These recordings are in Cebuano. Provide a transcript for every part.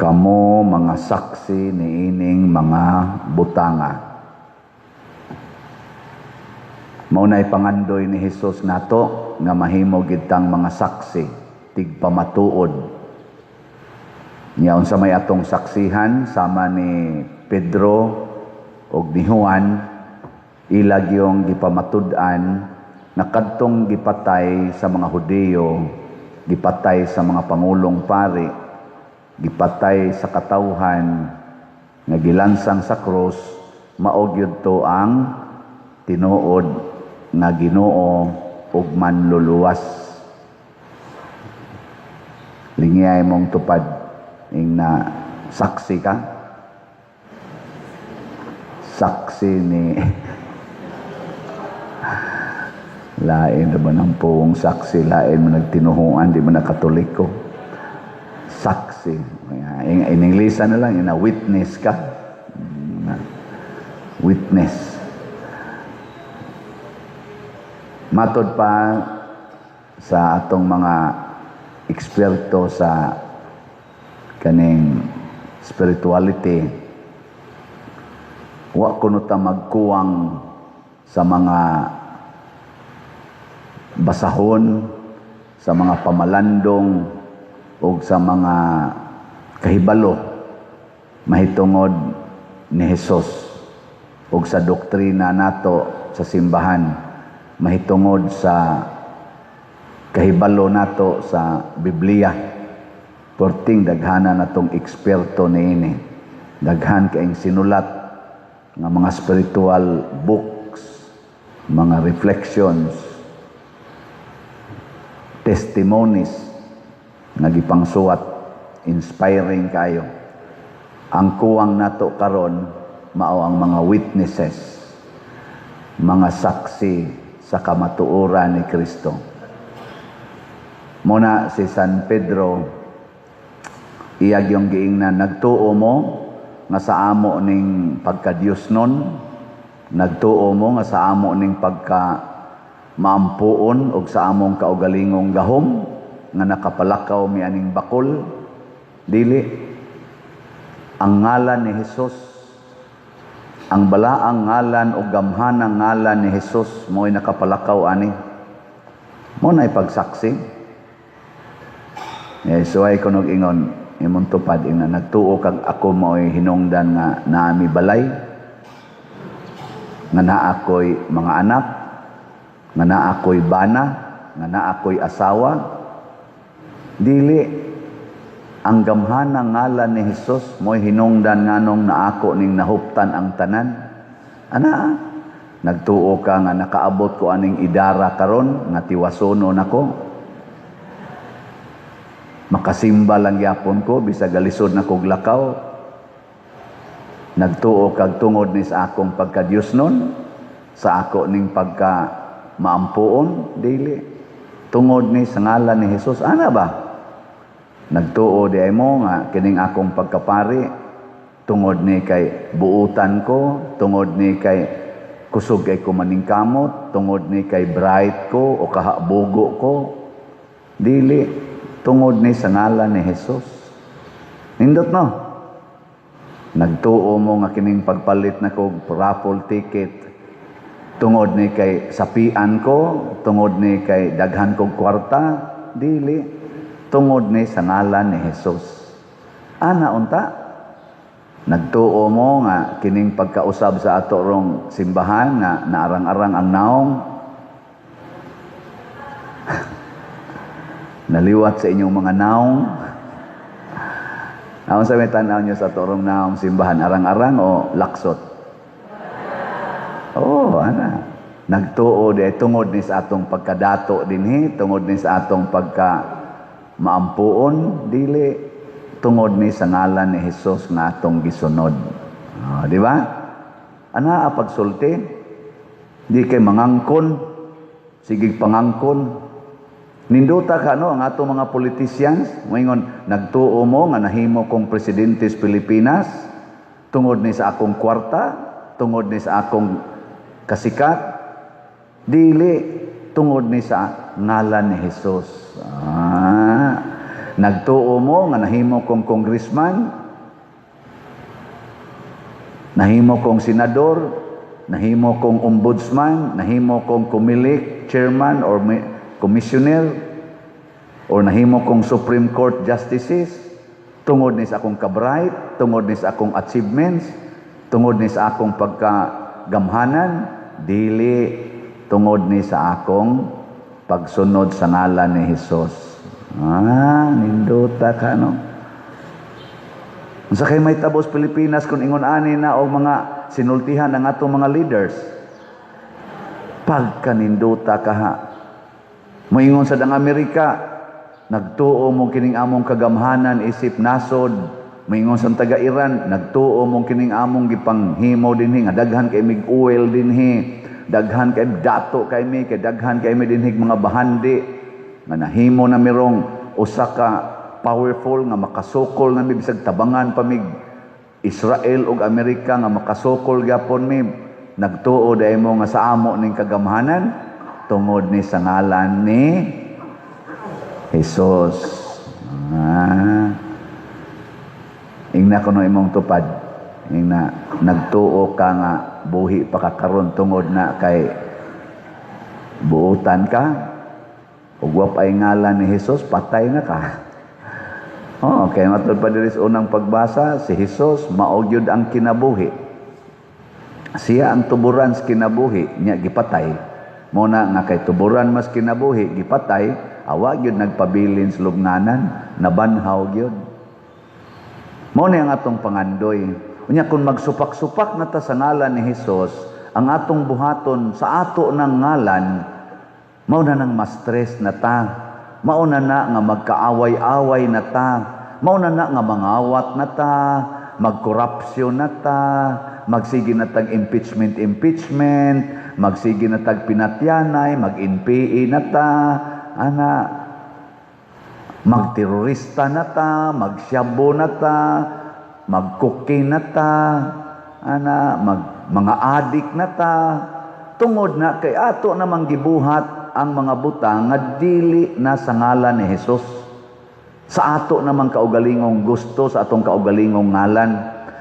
Kamo mga saksi niining mga butanga. Mao nay pangandoy ni Hesus nato nga mahimo gid tang mga saksi, tigpamatuod. Nya unsa may atong saksihan? Sama ni Pedro ug ni Juan, ila gyung gipamatud-an nga kadtong gipatay sa mga Hudiyo, gipatay sa mga pangulong pari, gipatay sa katawhan, nga gilansang sa krus, mao gyud to ang tinuod nga Ginoo ug Manluluwas. Lingiyay mong tupad ing na saksi ka. Saksi ni lain na ba ng puong saksi, lain mo nagtinuhuan, di mo na Katoliko. Saksi. In English na lang, ina witness ka. Witness. Matod pa sa atong mga eksperto sa kaning spirituality, wa kuno ta magkuwang sa mga basahon, sa mga pamalandong o sa mga kahibalo mahitungod ni Hesus o sa doktrina nato sa simbahan, mahitungod sa kahibalo nato sa Biblia. Porting daghana natong eksperto niini. Daghan kaayong sinulat nga mga spiritual books, mga reflections, testimonies nga gipangsuwat, inspiring kayo. Ang kuwang nato karon mao ang mga witnesses, mga saksi sa kamatuoran ni Kristo. Muna si San Pedro, iyag yung giingnan, "Nagtuo mo nga sa amo ning pagka-Diyos nun, nagtuo mo nga sa amo ning pagka maampuon og sa among kaugalingong gahom nga nakapalakaw mi aning bakol? Dili. Ang ngalan ni Hesus, ang balaang ngalan o gamhanang ngalan ni Hesus, mo'y nakapalakaw ani." Mo na ipagsaksi. Eh, suway ko nog ingon, imong tupad ina, "Nagtuo kag ako mo'y hinungdan nga naami balay, nga naa ko'y mga anak, nga naa ko'y bana, nga naa ko'y asawa?" Dili. Ang gamhanang ngalan ni Hesus mo'y hinungdan nganong naako ning nahuptan ang tanan. Ana, nagtuo ka nga nakaabot ko aning idara karon nga tiwasono nako, makasimba lang gyapon ko bisag galisod na kog lakaw? Nagtuo kag tungod ni sa akong pagka-Diyos nun, sa ako ning pagka maampuon? Dili. Tungod ni sa ngalan ni Hesus. Ana ba? Nagtuo di ay mo nga kining akong pagkapari tungod ni kay buutan ko, tungod ni kay kusog kay ko maningkamot, tungod ni kay bright ko o kahabugo ko? Dili. Tungod ni sa ngalan ni Hesus. Nindot, no? Nagtuo mo nga kining pagpalit na kog raffle ticket tungod ni kay sapian ko, tungod ni kay daghan kog kwarta? Dili. Tungod ni sa ngalan ni Hesus. Ana unta? Nagtuo mo nga kining pagkausab sa ato rong simbahan nga naarang-arang ang naong, naliwat sa inyong mga naong? Aon sa may tanaw niyo sa torong naong simbahan, arang-arang o laksot? Oh, ana. Nagtuo di tungod ni sa atong pagkadato dinhi, tungod ni sa atong pagka maampuon? Dili. Tungod ni sa ngalan ni Hesus nga atong gisunod. Oh, di ba? Ana pagsulti, di kay mangangkon, sige pangangkon. Ninduta ka, no, ang atong mga politicians, moingon, "Nagtuo mo nga nahimo kong presidente sa Pilipinas tungod ni sa akong kwarta, tungod ni sa akong kasikat?" Dili, tungod ni sa ngalan ni Hesus. Ah, Nagtuo mo nga nahimo kong congressman, nahimo kong senador, nahimo kong ombudsman, nahimo kong COMELEC chairman or commissioner, or nahimo kong Supreme Court justices, tungod ni sa akong kabright, tungod ni sa akong achievements, tungod ni sa akong pagkagamhanan? Dili, tungod ni sa akong pagsunod sa ngalan ni Jesus. Ah, nindota ka, no? Unsa kay mahitabo sa Pilipinas kung ingon ani na og mga sinultihan ang atong mga leaders? Pagkanindota ka ha. Moingon sa dang Amerika, "Nagtuo mo kining among kagamhanan isip nasod." Moingon sa taga Iran, "Nagtuo mo kining among gipanghimo dinhi nga daghan kay mig oil dinhi. Daghan kay dato kay mi, kay daghan kay mi dinhi mga bahandi nga nahimo na mirong usa ka powerful nga makasukol na mi bisag tabangan pa mig Israel ug Amerika nga makasukol gyapon mi." Nagtuo diay mo nga sa amo ning kagamhanan? Tungod ni sa ngalan ni Jesus. Ah. Ingna kuno imong tupad. Ingna, nagtuo ka nga buhi pa ka karon tungod na kay buutan ka? Ug wa pa'y ngalan ni Jesus, patay na ka. Oh, kay matud pa diri sa unang pagbasa, si Jesus mao gyud ang kinabuhi. Siya ang tuburan sa kinabuhi, nya gipatay. Mao na nga kay tuburan mas kinabuhi, gipatay, awa gyud nagpabilin sa lubnganan, nabanhaw gyud. Mao ni ang atong pangandoy. Unya kung magsupak-supak na ta sa ngalan ni Jesus, ang atong buhaton sa ato ng ngalan, mao na nang ma-stress na ta. Mao na na nga magkaaway-away na ta. Mao na na nga mangawat na ta, magkorupsyon na ta, magsige na tag impeachment impeachment, magsige na tag pinatyanay, mag-NPA na ta, ana, magterorista na ta, magsyabo na ta, magcocaine na ta, ana, mga adik na ta, tungod na kay ato namang gibuhat ang mga butang nga dili na sa ngalan ni Jesus. Sa ato namang kaugalingong gusto, sa atong kaugalingong ngalan.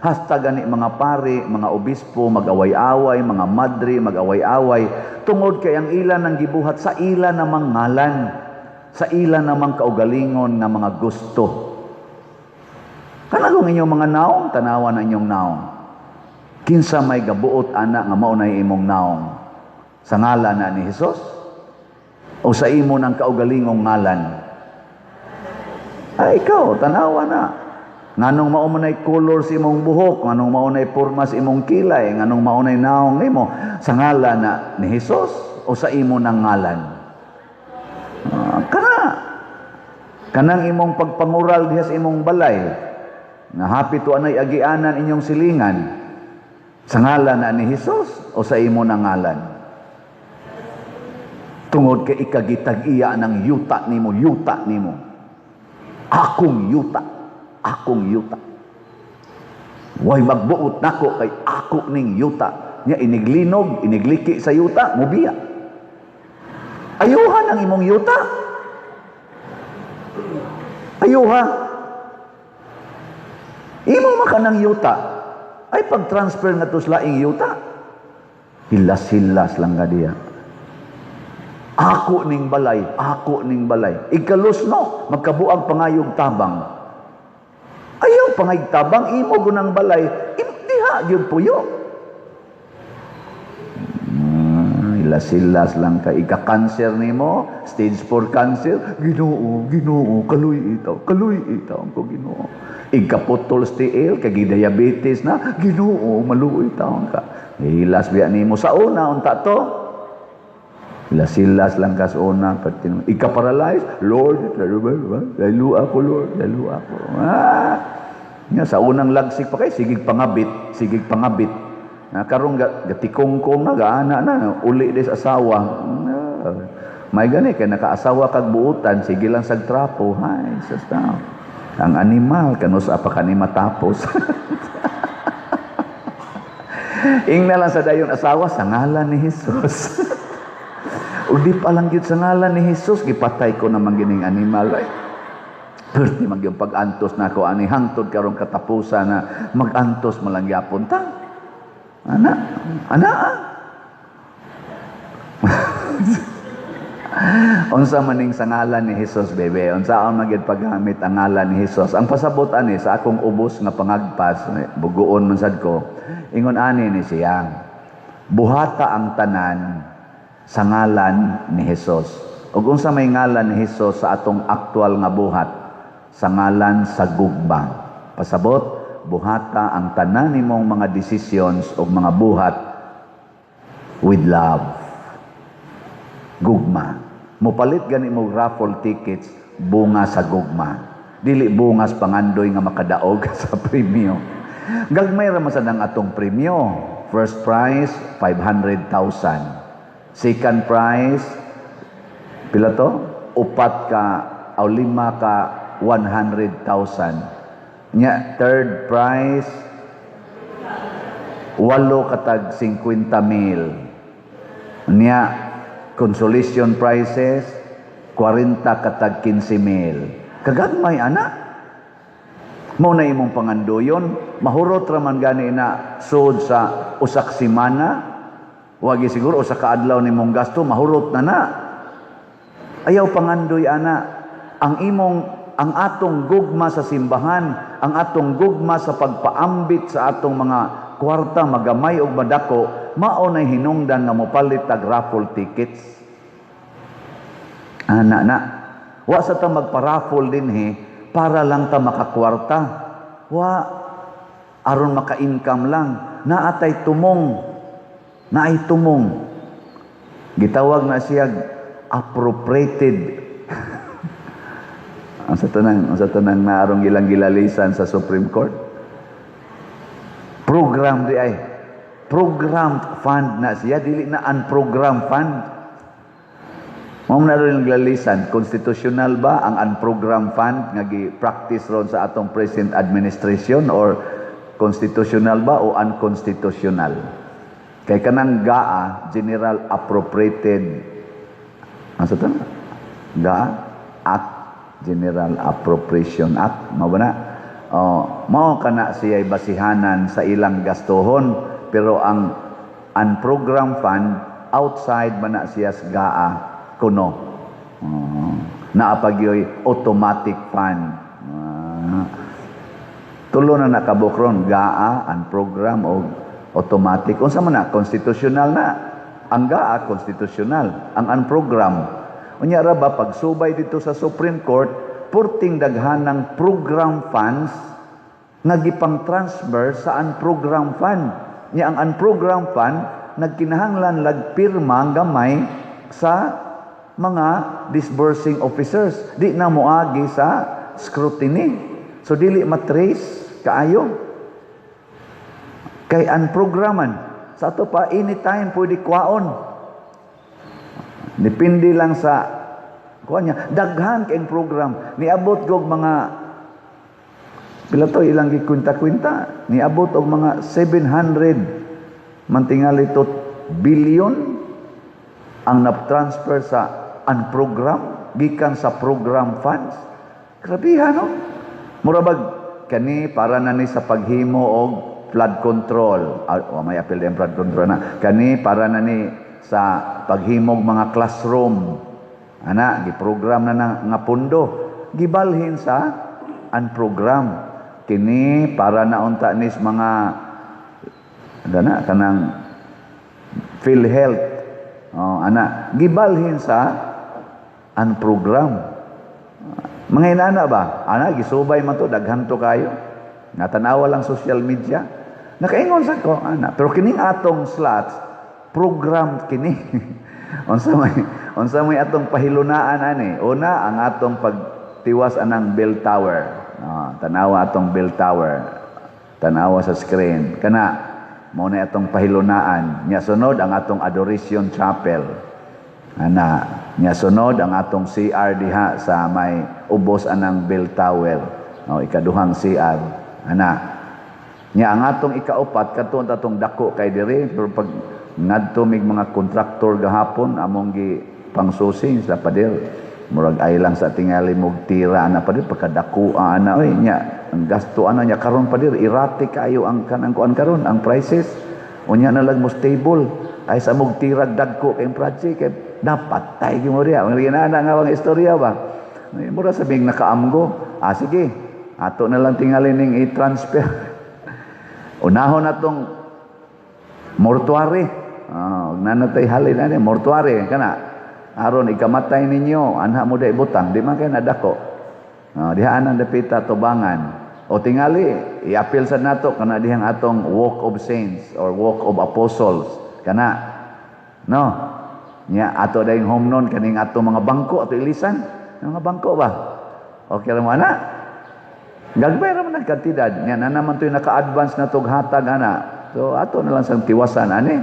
Hasta gani mga pare, mga obispo, mag-away-away, mga madre, mag-away-away, tungod kay ang ilan ang gibuhat sa ila namang ngalan, sa ila namang kaugalingon nga mga gusto. Kana kung inyong mga naong, tanawan ang inyong naong. Kinsa may gabuot ana nga mao na imong naong? Sa ngalan na ni Jesus? O sa imo ng kaugalingong ngalan? Ay, ikaw, tanawa na. Nganong mao man ay color sa imong buhok, nganong mao nay porma sa imong kilay, nganong mao nay naong nimo, sa ngalan na ni Jesus o sa imo ng ngalan? Ah, kana kanang imong pagpangural diha sa imong balay nga hapit wa anay agianan inyong silingan, sa ngalan na ni Jesus o sa imo ng ngalan? Tungod kay ikagitag-iya ng yuta nimo, yuta nimo. Akong yuta, akong yuta. Way magbuot nako kay ako ning yuta. Nya iniglinog, inigliki sa yuta, mubiya. Ayuhan ang imong yuta. Ayuha. Imo man kanang yuta. Ay pag-transfer nga to sa laing yuta. Hilas-hilas lang ka diya. Ako ning balay, ako ning balay. Ikalusno, magkabuag pangayog tabang. Ayaw pangayog tabang, imo gunang balay, diha gyud puyo. Ah, hilas-hilas lang ka. Ika-cancer nimo, stage 4 cancer. Ginoo, Ginoo, kaluy itaw, kaluy itaw ko, Ginoo. Ikaputol sa tiil, kay diabetes na, Ginoo, maluoy taon ka. Hilas biya nimo sa una, unta to. Hilas-hilas lang ka sa una. Pati ika-paralyze, "Lord, lalo ako, Lord, lalo ako." Ah, nga, sa unang lagsik pa kay, sigig pangabit, sigig pangabit. Na karong gatikongkong na, gaana na, uli di sa asawa. Ah, may gani, kay nakaasawa kag buutan, sige lang sag trapo. Hay, sa tao. Ang animal, kanus pa kani matapos. Ingna lang sa dayon asawa, "Sa ngalan ni Jesus. Ug di pa lang gyud sa ngalan ni Jesus, gipatay ko naman gining animal." Ay. Perti man yung pag-antos nako ani hangtod karong katapusan na mag-antos man lang gyapon ta. Ana, ana. Ah. Unsa maning sa ngalan ni Jesus, bebe? Unsa ang magyud paggamit ang ngalan ni Jesus? Ang pasabot ani sa akong ubos nga pangagpas, buguon man sad ko. Ingon ani ni siya. Buhata ang tanan sa ngalan ni Jesus. Ug unsa may ngalan ni Jesus sa atong aktual nga buhat? Sa ngalan sa gugma. Pasabot, buhata ang tanan nimong mga decisions ug mga buhat with love. Gugma. Mupalit gani mo raffle tickets, bunga sa gugma. Dili bungas pangandoy nga makadaog sa premyo. Gagmay ra man sad ang atong premyo. First prize, 500,000. Second prize, pila to? Upat ka o lima ka 100,000. Nya third prize, walo katag 50 mil. Nya consolation prizes, 40 katag 15 mil. Kagagmay ana. Mao na imong pangandoyon, mahurot ra man gani na sud sa usak semana. Wagi siguro usa ka adlaw nimong gasto, mahurot na na. Ayaw pangandoy ana. Ang atong gugma sa simbahan, ang atong gugma sa pagpaambit sa atong mga kwarta, magamay og madako, mao nay hinungdan nga mopalit tag raffle tickets. Ana na. Wa sa ta magpa-raffle dinhi para lang ta makakwarta. Wa aron maka-income lang. Naatay tumong. Naay tumong. Gitawag na siya appropriated. Ang sa tanang naarong ilang gilalisan sa Supreme Court. Program di ay. Programmed fund na siya, dili na unprogrammed fund. Mao na rin gilalisan, constitutional ba ang unprogrammed fund nga gi-practice ron sa atong present administration or constitutional ba o unconstitutional? Kay kanang GAA, General Appropriated, ano sa to? GAA Act, General Appropriation Act, mao ba na? Oh, mao kana siya basihanan sa ilang gastuhon, pero ang unprogrammed fund, outside man na siya sa GAA kuno. Oh, naa pa gyoy automatic fund. Tulo na nakabukron, GAA, unprogram o automatic. Unsa man na constitutional na? Ang GAA constitutional, ang unprogram. Unya ra ba pagsubay dito sa Supreme Court, purting daghanang program funds nga gipang-transfer sa unprogram fund. Nya ang unprogram fund nagkinahanglan lagpirma ang gamay sa mga disbursing officers. Di na moagi sa scrutiny. So dili matrace kaayo. Kay unprograman. Sa ato pa, anytime pwede kwaon. Depende lang sa kuan niya. Daghan kayong program. Niabot gog mga pila to ilang gikwinta-kwinta. Niabot og mga 700 mantingali to billion ang na-transfer sa unprogram gikan sa program funds. Grabe no? Mura bag kani para na ni sa paghimo og flood control. Ah, oh, may apil din flood control na. Kani para na ni sa paghimog mga classroom. Ana, giprogram na, na nga pundo. Gibalhin sa unprogram. Kini para na unta nis mga dana kanang PhilHealth. Oh, ana, gibalhin sa unprogram. Mga inana ba? Ana, gisubay man to, daghan to kayo. Natanawa lang social media. Nakaingon sa ko, ana. Pero kining atong slots, program kini. Unsa may atong pahilunaan ani? Una, ang atong pagtiwas anang bell tower. Oh, tanawa atong bell tower. Tanawa sa screen. Kana mao na atong pahilunaan. Nya sunod ang atong Adoration Chapel. Ana, nya sunod ang atong CR diha sa may ubos anang bell tower. O, ikaduhang CR. Ana. Nya ang atong ikaupat kadto atong dako kay diri, pero pag ngadto mig mga kontraktor gahapon among gi pangsusi sa pader. Murag ay lang sa tingali mog tira ana, pader, pagkadako ana oy. Nya ang gasto ana nya karon, pader, erratic kayo ang kanang kuan karon, ang prices. Unya na lang mo stable ay sa mog tirag dagko kay project kay dapat tay mo diha mga ginana nga mga istorya ba. Mura sabing nakaamgo. Ah, sige, ato na lang tingali ning i-transfer. Unahon natong mortuary. Ah, nanatay halin ani mortuary kana aron ikamatay ninyo, anha mo day butang, di man kay nadako. Diha anang dapita tubangan. O tingali i-appeal sa nato kana dihang atong Walk of Saints or Walk of Apostles kana, no? Nya ato dayong home nun kaning ato mga bangko, ato ilisan mga bangko ba. Okay ra mo ana, gagmay ra man ang kantidad nya na naman to'y naka-advance na tog hatag ana. So ato na lang sang tiwasan ani.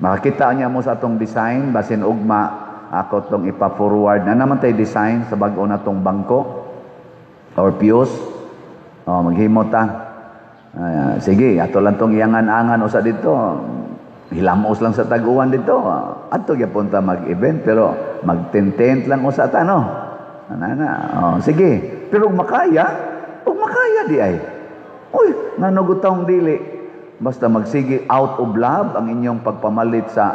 Makakita niya mo sa atong design basin ugma ako tong ipa-forward na naman tay design sa bag-o na tong bangko or pews. Oh, maghimo ta. Ah, sige, ato lang tong iangan-angan usa dito. Hilamos lang sa tag-uwan dito. Ato gyapon ta mag-event pero mag-tent lang usa ta, no. Ana na. Oh, sige. Pero ug makaya di ay. Uy, ngano gud taong dili? Basta magsige out of love ang inyong pagpamalit sa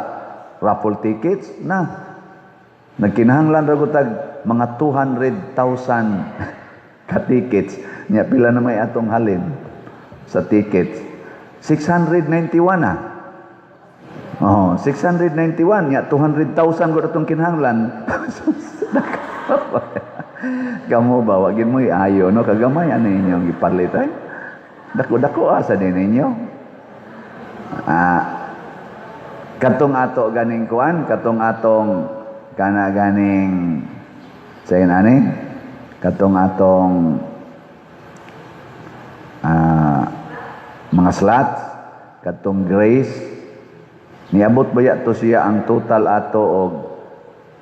raffle tickets na. Nagkinahanglan ra gud tag mga 200,000 ka tickets. Nya pila na may atong halin sa tickets? 691 na. Oh, 691 nya 200,000 gud atong kinahanglan. Kamo ba, wagin mo ayo, no? Kagamay ano inyong gipalit ay. Dako-dako asa din ninyo. Ah, katong ato ganing kuan, katong atong kana ganing sayin ani, katong atong mga slots, katong grace, niabot ba ya to siya ang total ato og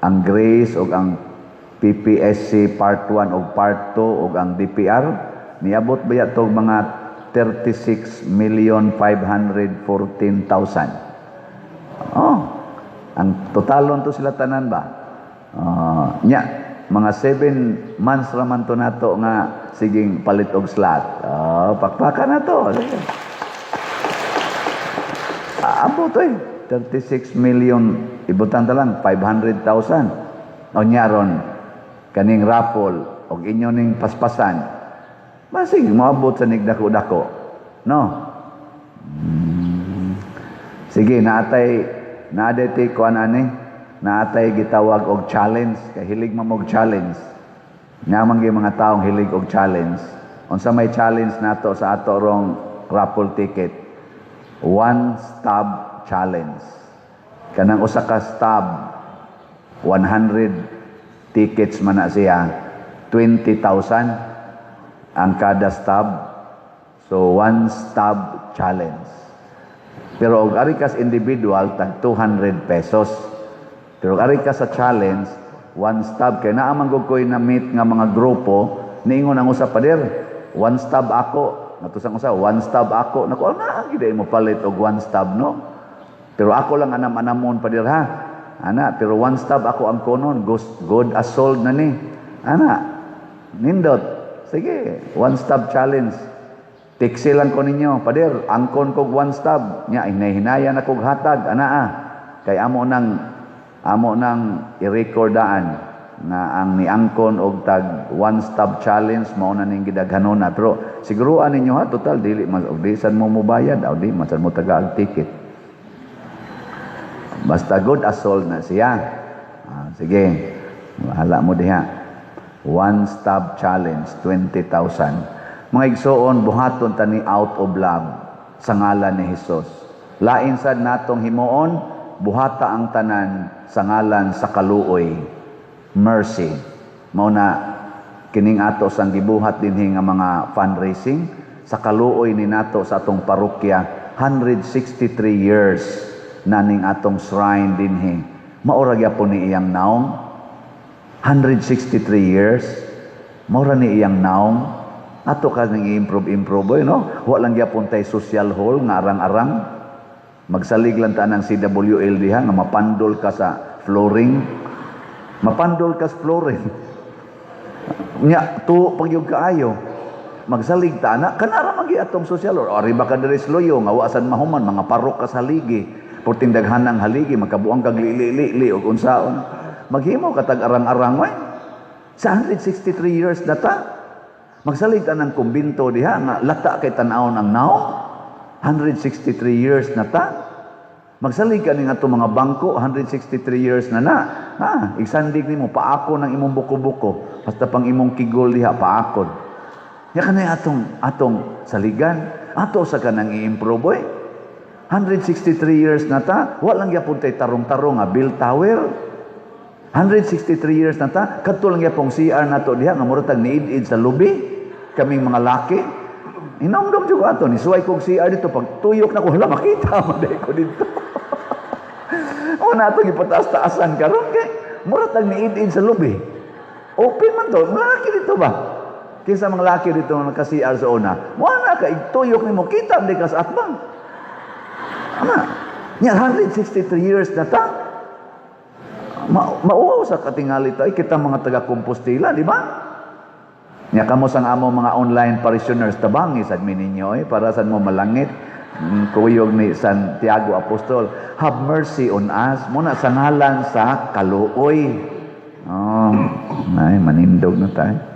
ang grace og ang PPSC part 1 og part 2 og ang DPR, niabot ba ya to mga 36,514,000? Oh, ang totalon to sila tanan ba? Nya, mga 7 months raman to nato nga siging palit og slot. Oh, pakpakan na to. Abot eh. 36 million, ibutan ta lang 500,000. O nya ron kaning raffle og inyo ning paspasan. Basig moabot sa nigdako-dako. No? Sige, naatay naadete kuan ani, naatay gitawag og challenge kay hilig man og challenge. Naman gyud mga taong hilig og challenge. Unsa may challenge nato sa ato rong raffle ticket? One stub challenge. Kanang usa ka stub, 100 tickets man na siya, 20,000 ang kada stub. So one stub challenge. Pero og ari kas individual, tag 200 pesos. Pero og ari ka sa challenge, one stub, kay naa man gud koy na meet nga mga grupo, niingon ang usa, "Pader, one stub ako." Natusang usa, "One stub ako." Nako, na gid mo palit og one stub, no? "Pero ako lang anam-anamon, pader, ha." Ana, pero one stub ako ang konon, good, good as sold na ni. Ana, nindot. Sige, one stub challenge. Tiksi lang ko ninyo, "Pader, angkon kog one stub." Nya, hinay-hinaya na kog hatag, ana ah. Kay amo nang i-recordaan na ang niangkon og tag one stub challenge mao na ning gidaghanon na. Pero siguruan ninyo ha, total dili mas og di sad mo mobayad o di man sad mo taga ticket. Basta good as sold na siya. Ah, sige, bahala mo diha. One stub challenge, 20,000. Mga igsoon, buhaton tani out of love sa ngalan ni Jesus. Lain sad natong himuon, buhata ang tanan sa ngalan sa kaluoy, mercy. Mao na kining ato sang gibuhat dinhi nga mga fundraising sa kaluoy ni nato sa atong parokya. 163 years na ning atong shrine dinhi. Maura gyapon ni iyang naong. 163 years maura ni iyang naong. Ato ka nang i-improve improve oy, no? Wa lang gyapon tay social hall nga arang-arang. Magsalig lang ta ng CWL diha nga mapandol ka sa flooring. Mapandol kas florin. Nya tuo pag yung kaayo. Magsalig ta na kanara magi atong social or ari ba ka diri sa Luyo nga wa sad mahuman, mga parok ka sa haligi. Purting daghan ang haligi, magkabuang kag li li li og unsaon. Maghimo ka tag arang-arang way. Sa 163 years na ta. Magsalig ta ng kumbinto diha nga lata kay tan-awon ang naong. 163 years na ta. Magsalig ka ning ato mga bangko, 163 years na na. Ha, igsandig nimo paako ng imong buko-buko. Basta pang imong kigol diha paakon. Ya kanay atong atong saligan, ato sa kanang i-improve oy. 163 years na ta, wa lang gyapon tay tarong-tarong nga bell tower. 163 years na ta, kadto lang gyapong CR nato diha nga mura tag niid-id sa lubi kaming mga laki. Hinumdum jud ko ato ni suway kog CR dito, pag tuyok na ko, hala, makita man diay ko dito. O na atong ipataas-taasan karon kay mura tag niid-id sa lubi. Open man to, mga laki dito ba? Kinsa mga laki dito nga naka-CR sa una? Wala ka igtuyok nimo, kita man ka sa atbang. Ama, nya 163 years na ta. Mauwaw sa katingali ta, ay kita mga taga Compostela, di ba? Nya kamo sang amo mga online parishioners, tabangi sad mi ninyo eh, para sad mo malangit. Kuyog ni Santiago Apostol, "Have mercy on us," muna sa ngalan sa kaluoy. Oh, ay manindog na tayo.